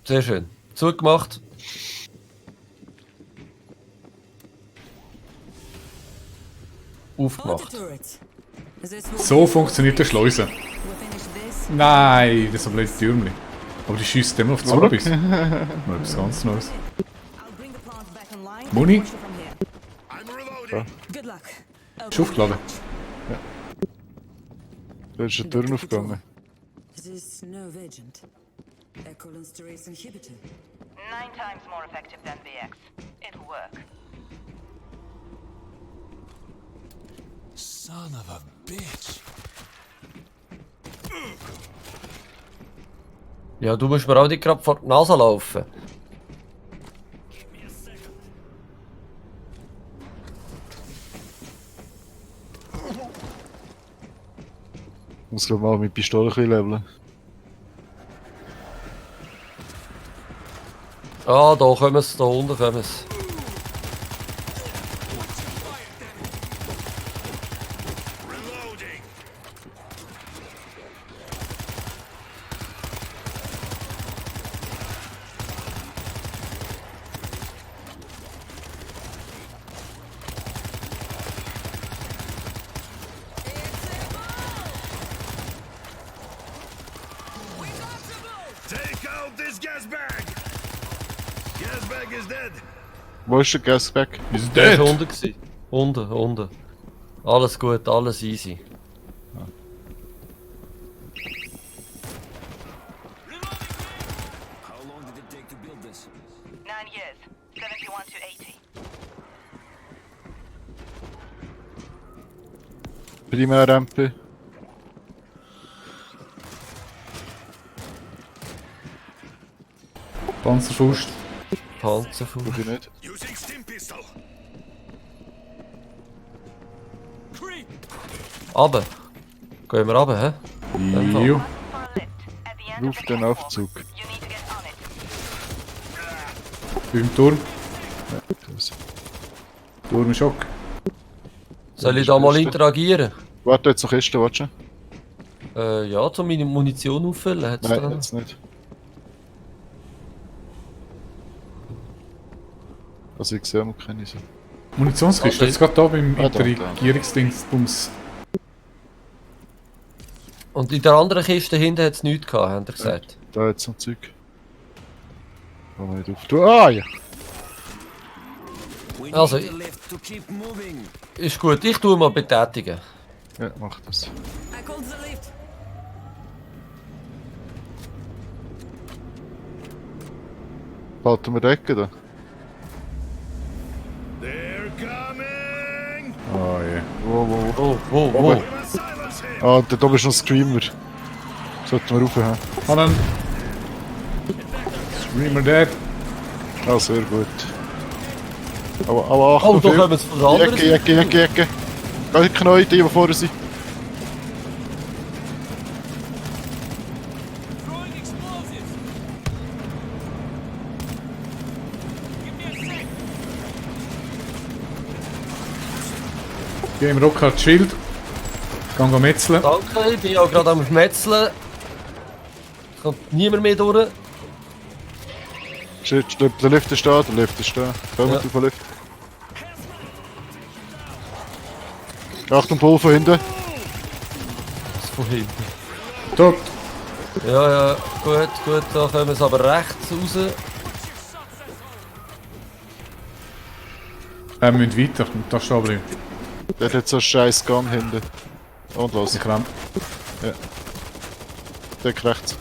Sehr schön. Zugemacht. Aufgemacht. So funktioniert der Schleuse. Nein, das ist ein blödes Türmchen. Aber die schießt immer auf die Zombies. Mal etwas ganz Neues. Muni? Ja. Ist aufgeladen. Da ist eine Tür aufgegangen. This nerve agent. Echolinsterase inhibitor. 9 times more effective than VX. It'll work. Son of a bitch. Ja, du musst mir auch nicht gerade vor die Nase laufen. Ich muss gerade mal mit Pistole ein bisschen leveln. Ah, da kommen sie, da unten kommen sie. Take out this gas bag. Gas bag is dead. Wo ist der Gasback? Ist Der dead. war unten gewesen. Unten. Alles gut, alles easy. How long did it take to build this? 9 years. 71 to 80. Primärrampe. Panzerfaust. Panzerfuß. Guck ich nicht. Using stim pistol. Creep. Runter. Gehen wir runter, hä? Jo. For a lift. At the end of Ruf the den catwalk, Aufzug. you need to get on it. Beim Turm. Ja, das. Turm ist okay. Soll ich da mal interagieren? Warte, jetzt noch Kiste, warte schon. Ja, zum meine Munition auffüllen. Hat's Nein, da? jetzt nicht. Also ich sehe mal keine so. Munitionskiste. Okay. Jetzt gerade da beim Ah, da, da. Interregierungsdingsbums. Und in der anderen Kiste hinten hat es nichts gehabt, haben ihr gesagt. Da jetzt noch Zeug. Kann man nicht auf. Du, ah ja! We Also, need a lift to keep moving. ist gut, ich tue mal betätigen. Ja, mach das. I called the lift. Behalten wir die Ecke da? They're coming. Ah je. Wo? Silence him. Ah, und da oben ist noch ein Screamer. Sollten wir raufhauen. Hannen. Screamer dead. Ah, sehr gut. Aber Oh, Achtung, da viel. kommen sie von der anderen Seite. Ecke. Geh Knäuel, die vorne sind. Throwing explosives. Give me a sec. Geh im Rockhard Schild. Gang metzeln. Danke, ich bin auch gerade am Schmetzeln. Kommt niemand mehr durch. Shit, der Lift ist da, Kommt Ja. auf den Lift. Achtung, Pulver hinten. Was von hinten? Tot. Ja, gut, da kommen sie aber rechts raus. Wir müssen weiter. Da stehen bleiben. Der hat jetzt so einen scheiß Gang hinten. Und los, Ich renn. der rechts.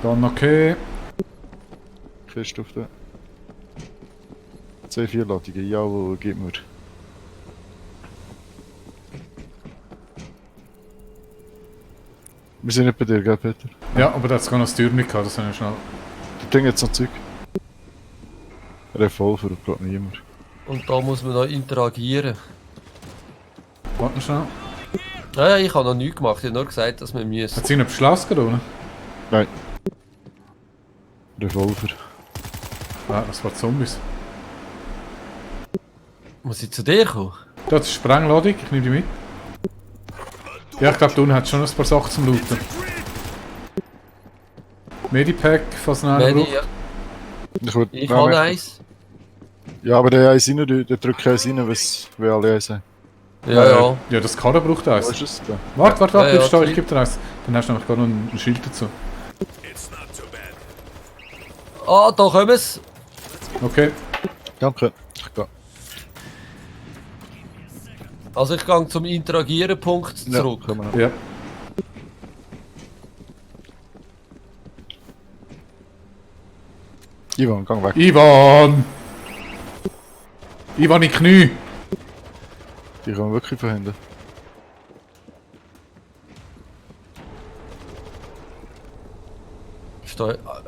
Dann okay. Christoph da. C4-Ladungen, jawohl, gib mir. Wir sind nicht bei dir, gell, Peter? Ja, aber da hat es gar noch das Tür nicht gehabt. Das habe ich schnell. Das Ding jetzt noch Zeug. Revolver, braucht niemand. Und da muss man noch interagieren. Warte schnell. Ja, ich habe noch nichts gemacht, ich habe nur gesagt, dass wir müssen. Hat es irgendeinen Beschluss genommen? Nein. Revolver. Ja, das war Zombies. Muss ich zu dir kommen? Das ist Sprengladung, ich nehme die mit. Ja, ich glaube, du hast schon ein paar Sachen zum Looten. Medipack, falls noch einer Medi, braucht. ja. Ich habe eins. Ja, aber der eins rein, der drückt eins rein, wenn alle eins haben. Ja, ja. Ja, das Kader braucht Wo eins. ist es da? Warte, Ja, bleib ja, stehen, ich die- gebe dir eins. Dann hast du nämlich gerade noch ein Schild dazu. It's not too bad. Ah, da kommen es. Okay. Danke. Ich gehe. Also ich gehe zum Interagieren-Punkt zurück. Ja, kommen wir. Ja. Ivan, gang weg. Ivan! Ivan in die Knie! Die kommen wirklich von hinten.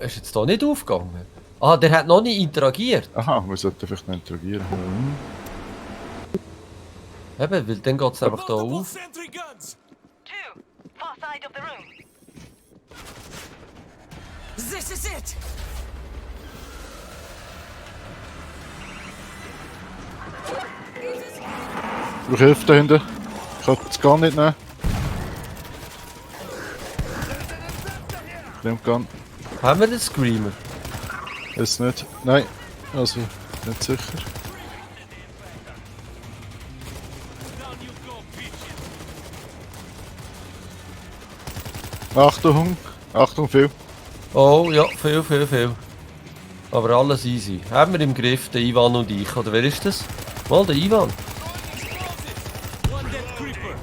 Ist jetzt da nicht aufgegangen? Ah, der hat noch nicht interagiert. Aha, wir sollten vielleicht noch interagieren. Eben, weil dann geht es einfach da auf. Sentry guns. 2, far side of the room. This is it! Ich brauche Hilfe da hinten. Ich kann das gar nicht nehmen. Nimmt Gun. Haben wir den Screamer? Ist nicht. Nein. Also, nicht sicher. Achtung! Achtung, viel. Oh, ja, viel, viel, viel. Aber alles easy. Haben wir im Griff, der Ivan und ich. Oder wer ist das? Mal, der Ivan. One dead creeper.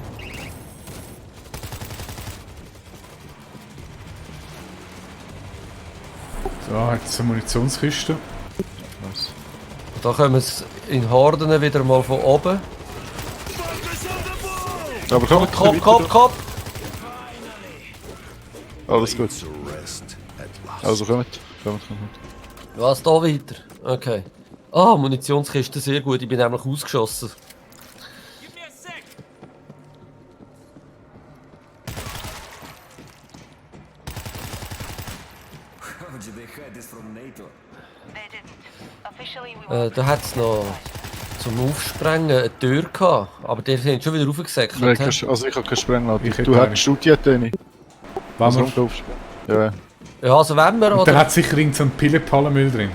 So, jetzt eine Munitionskiste. Was? Da kommen es in Horden wieder mal von oben. Focus on the ball! Aber komm, Kopf, Kopf, Kopf! Alles gut. To rest at last. Also kommt. Kommt. Was, da weiter? Okay. Ah, Munitionskiste, sehr gut. Ich bin nämlich ausgeschossen. Give me a sec. How did they hide this from NATO? They didn't. Officially, we were Da hat es noch zum Aufsprengen eine Tür gehabt. Aber die sind schon wieder aufgesäckelt. Nein, hä? also ich habe keine Sprengladung. Ich hätte Du eine. hättest Studiert eine. Wollen wir? rumkaufst. Ja. Ja, also wenn wir, Und dann oder? hat sicher irgend so ein Pillepallenmüll drin.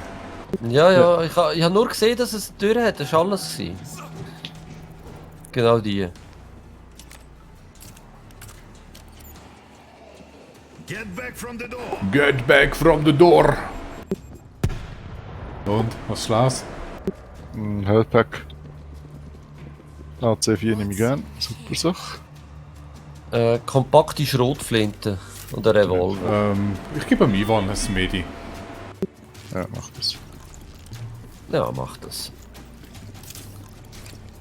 Ja, ja, ich habe nur gesehen, dass es eine Tür hat. Das war alles. Gewesen. Genau die. Get back from the door. Get back from the door! Und, was schlägst Ein Healthpack. AC4 nehme ich gern. Super Sache. Kompakte Schrotflinte und ein Revolver. Ich gebe ihm Ivan ein Medi. Ja, mach das. Ja, mach das.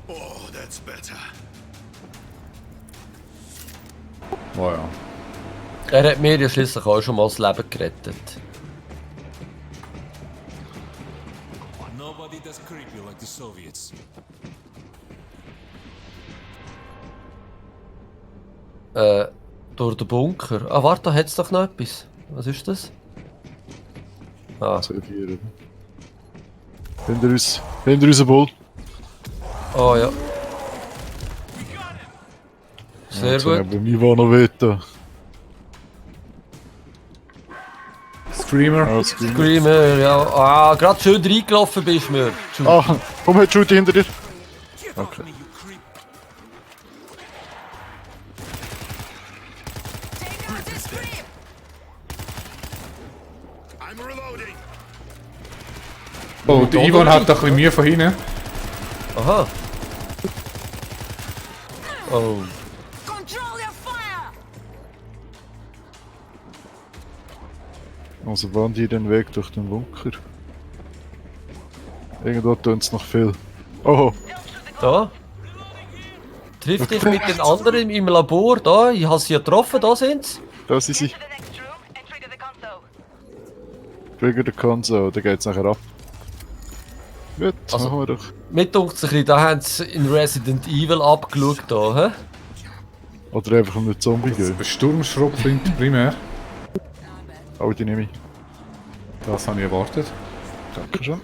Oh, that's better. Oh ja. Er hat mir ja schließlich auch schon mal das Leben gerettet. Nobody does creepy like the Soviets. Durch den Bunker. Ah, warte, da hat es doch noch etwas. Was ist das? Ah, AC4. Hinter uns ein Bull. oh ja. Sehr Jetzt gut. haben wir Ivan noch weiter. Screamer. Alles gut. Screamer, ja. Ah, gerade schön reingelaufen bist du mir. Ah, komm, jetzt Shooty hinter dir. Okay. I'm reloading. Oh, der Ivan hat da ein bisschen Mühe von hinten. Aha. Oh. Control your fire! Also waren die den Weg durch den Bunker. Irgendwo tun es noch viel. Oh, Da. Triff dich mit den anderen im Labor. Da, ich habe sie ja getroffen. Da sind sie. da sind sie. to the next room and trigger the console. Trigger the console, da geht's nachher ab. Gut, Also- machen wir doch. Mir dunkt sich ein bisschen, da haben sie in Resident Evil abgeschaut. Da, hä? Oder einfach um den Zombie gehen. Eine Sturmschrotflinte primär. Oh, die nehme ich. Das habe ich erwartet. Danke schon.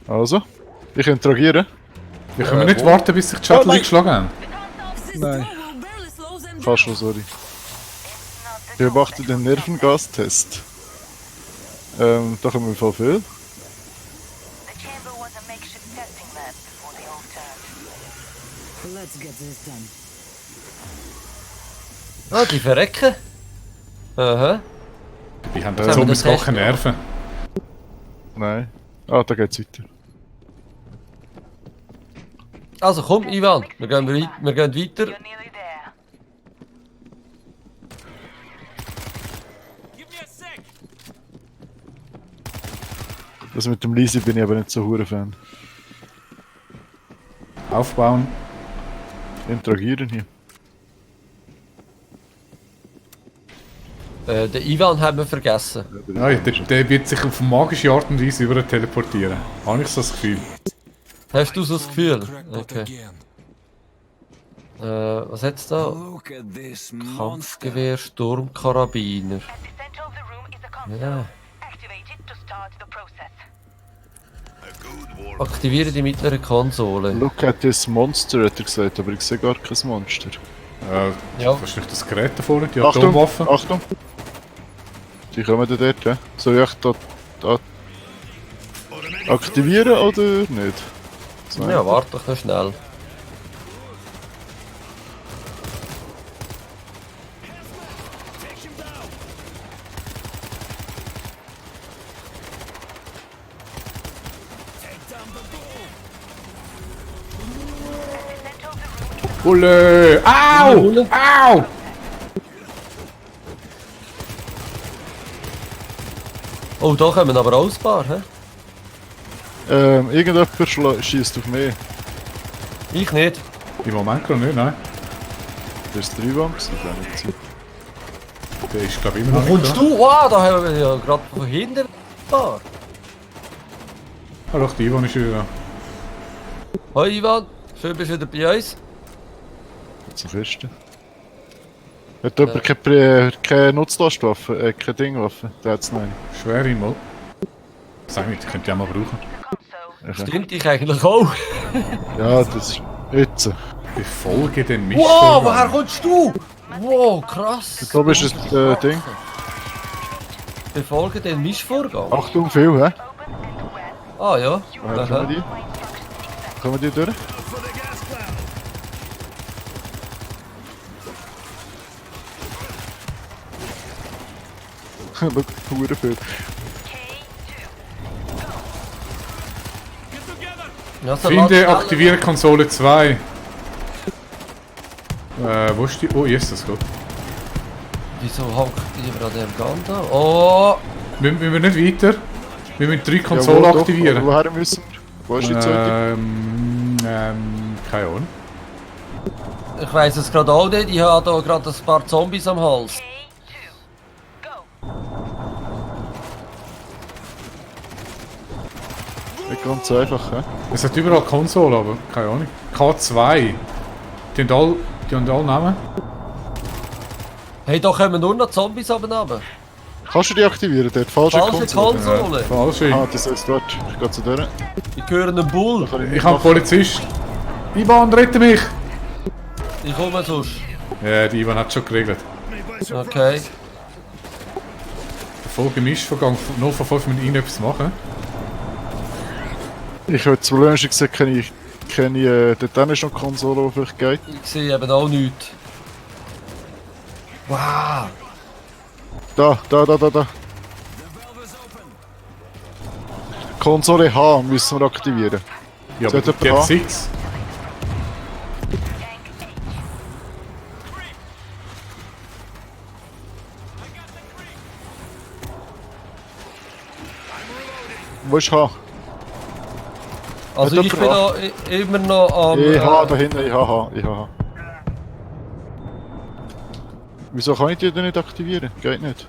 Also, ich interagiere. Wir können nicht warten, bis sich die Shuttle eingeschlagen haben. This Nein. door will barely slow them Fast down. schon, sorry. Not Beobachte den Nervengas-Test. Da kommen wir voll viel. The chamber was a makeshift testing lab before they all turned. Let's get this done. Ah, die verrecken. Aha. Die haben haben da wir Zombies den gar Test keine Nerven. Nein. Ah, da geht's weiter. Also komm, Ivan, wir gehen weiter. You're nearly there. Das mit dem Lisi bin ich aber nicht so hure Fan. Aufbauen. Interagieren hier. Den Ivan haben wir vergessen. Ja, der wird sich auf magische Art und Weise über teleportieren. Habe ich so das Gefühl. Hast du so das Gefühl? Crackpot Okay. again. Was hat's da? Look at this monster. Kampfgewehr, Sturmkarabiner. At the center of the room is a console. Ja. Activate it to start the process. A good war. Aktiviere die mittlere Konsole. Look at this monster, hat er gesagt, aber ich sehe gar kein Monster. Ja. Was ist nicht das Gerät da vorne? Die Achtung! Atomwaffe? Achtung! Die kommen da dort, ja? Soll ich da aktivieren oder nicht? So. Ja, warte doch noch schnell. Ulle! Au! Ulle. Au! Oh, da kommen aber auch ein paar, hä? Irgendjemand schießt auf mich. Ich nicht. Im Moment gerade nicht, nein. Das ist 3 Wamps, das kann nicht sein. Der ist glaube ich immer noch Wo nicht kommst da. du? Wow, da haben wir ja gerade von hinten ein paar. Ah doch, die Ivan ist wieder da. Hoi Ivan, schön bist du wieder bei uns. Zum Kisten. Hat jemand keine Nutzlastwaffe? Keine Dingwaffe? Der hat's noch eine. Schwere mal. Sag nicht, ich könnte die auch mal brauchen. The console. Stimmt ich eigentlich auch. Ja, das ist jetzt. Befolge den Wow, Mischvorgang. woher kommst du? Wow, krass. Ich glaube, ist das Ding. Befolge den Mischvorgang. Achtung, viel, hä? Ah ja. Woher kommen die? Kommen die durch? For the gas cloud. Look, hure viel. Ja, so Finde, lass- aktiviere Konsole 2. Wo ist die? Oh, Jesus Gott. Wieso hockt die an dem Gun da? Oh! Müssen wir nicht weiter? Wir müssen 3 Ja, Konsolen wo doch? aktivieren. Woher müssen wir? Wo ist die zweite? Keine Ahnung. Ich weiss es gerade auch nicht, ich habe da gerade ein paar Zombies am Hals. Nicht ganz einfach, hä? Es hat überall Konsolen, aber keine Ahnung. K2. Die haben alle Namen. Hey, da kommen nur noch Zombies oben runter. Kannst du die aktivieren? Dort falsche Falsche Konsole. Konsole. Falsche. Ah, das ist dort. Ich gehe zu der. Ich höre einen Bull. Kann Ich nicht habe einen machen. Polizist. Ivan, rette mich! Ich komme sonst. Ja, die Ivan hat schon geregelt. Me by surprise. Okay. Folge Mischvorgang 0 von 5 mit irgendetwas machen. Ich habe zu Löwen gesehen, keine dort ist noch eine Konsole, die vielleicht geht. Ich sehe eben auch nichts. Wow. Da. Konsole H müssen wir aktivieren. Ja, Sollte aber die jemand hat haben? 6. Wo ist H? Also Hat ich bin jemand da immer noch am... EH da hinten, EH. Wieso kann ich die denn nicht aktivieren? Geht nicht.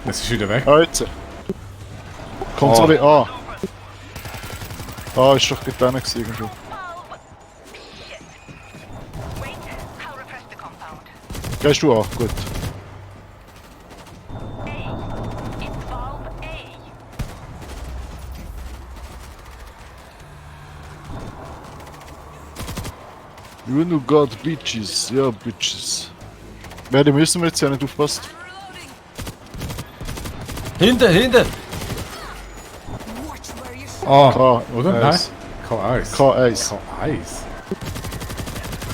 Es ist wieder weg. Ah, jetzt. Konsole A. A ist doch getan gewesen. Irgendwo. Wait, I'll repress the compound. Gehst du A? Gut. It's valve A. You know God, bitches. Ja, bitches. Wer müssen wir jetzt ja nicht aufpassen. Hinten, hinten! Watch where you Ah, K, oder? Nein. Eis. K1. K1. K1.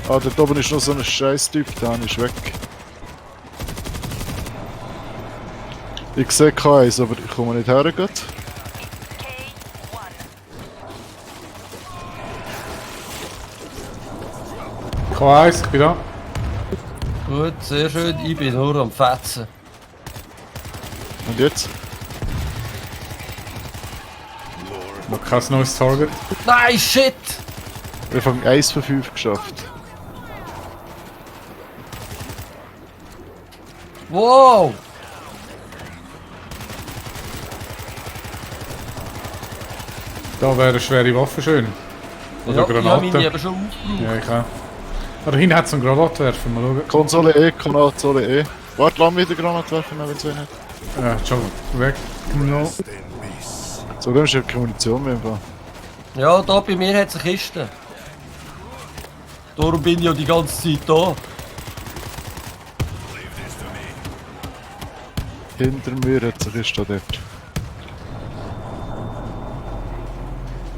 Ah, dort oben ist noch so ein Scheiß-Typ, der ist weg. Ich sehe K1, aber ich komme nicht her. Grad. K1, ich bin da. Gut, sehr schön. Ich bin nur am Fetzen. Und jetzt? Noch kein neues Target. Nein, shit! Ich habe 1 von 5 geschafft. Wow! Da wäre eine schwere Waffe schön. Oder Ja, ich habe Granate. meine eben schon aufgebraucht. Ja, ich auch. Ah, da hinten hat es einen Granatwerfer, mal schauen. Konsole E, Konsole E. Warte, lass mich den Granat werfen, wenn es nicht. Ja, schon weg. No. So, dann ist ja keine Munition mehr. Einfach. Ja, da bei mir hat es eine Kiste. Darum bin ich ja die ganze Zeit da. Hinter mir hat sich ist da dort.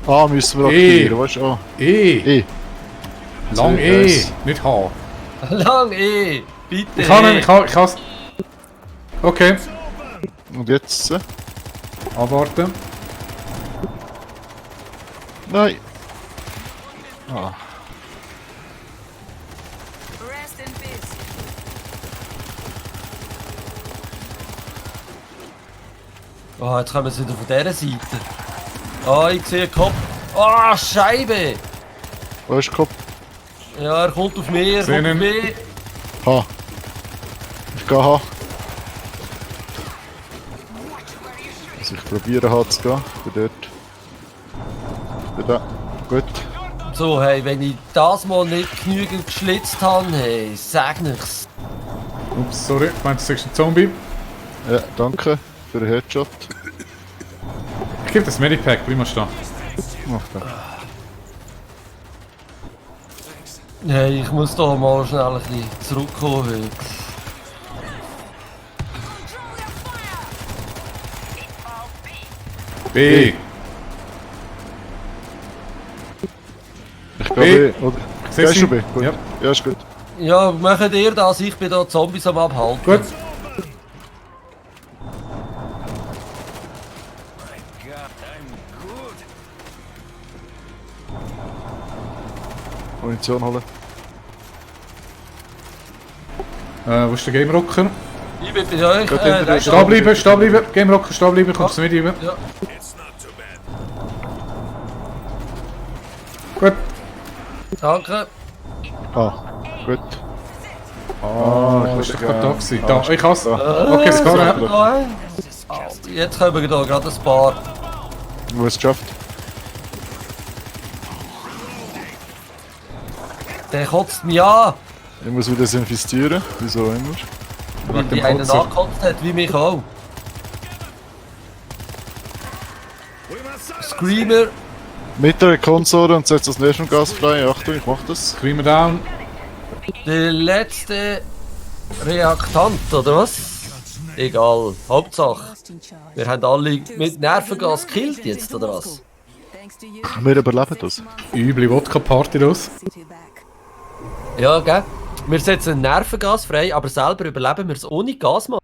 Ah, müssen wir aktivieren, weißt du? Ah, E! E. Lang E! Nicht H. Lang bitte. Ich kann ihn, ich kann's. Okay. Und jetzt? Abwarten. Nein. rest in peace. Oh, jetzt kommen sie wieder von dieser Seite. Ah, ich sehe einen Kopf. Ah, Scheibe! Wo ist der Kopf? Ja, er kommt auf mich, er Sehen kommt auf ihn. mich. H. Ich gehe H. Also ich probiere H zu gehen. Ich bin dort. Ich bin da. Gut. So, hey, wenn ich das mal nicht genügend geschlitzt habe, hey, sag nichts. Ups, sorry, ich meinte, du sagst ein Zombie. Ja, danke für den Headshot. Ich gebe das Medipack, bleib mal stehen. Mach das. Hey, ich muss da mal schnell ein bisschen zurückkommen heute. B! Ich gehe B. Oder? Siehst Gehst du du? B? Gut. Ja. Ja, ist gut. Ja, macht ihr das? Ich bin da Zombies am Abhalten. Gut. Munition holen. Wo ist der Game Rocker? Ich bin bei euch. Geht hinter dir. Stehen bleiben, stehen bleiben. Game Rocker, stehen bleiben, kommst du mit rein? Ja. It's not too bad. Gut. Danke. Ah, gut. Ah, das ist doch gerade da gewesen. Da, ich has. Da. Okay, es geht. Ja. Jetzt kommen wir da gerade ein paar. Du hast es geschafft. Der kotzt mich an, Ich muss wieder desinfizieren. Wieso immer? weil dem die einen Kotzer. angekotzt hat, wie mich auch. We must silence Screamer. Mit der Konsole und setzt das Nervengas frei. Achtung, ich mach das. Screamer down. Der letzte Reaktant, oder was? Egal. Hauptsache. Wir haben alle mit Nervengas gekillt jetzt, oder was? Wir überleben das. Üble Wodka-Party los. Ja, gell? Wir setzen Nervengas frei, aber selber überleben wir es ohne Gas machen.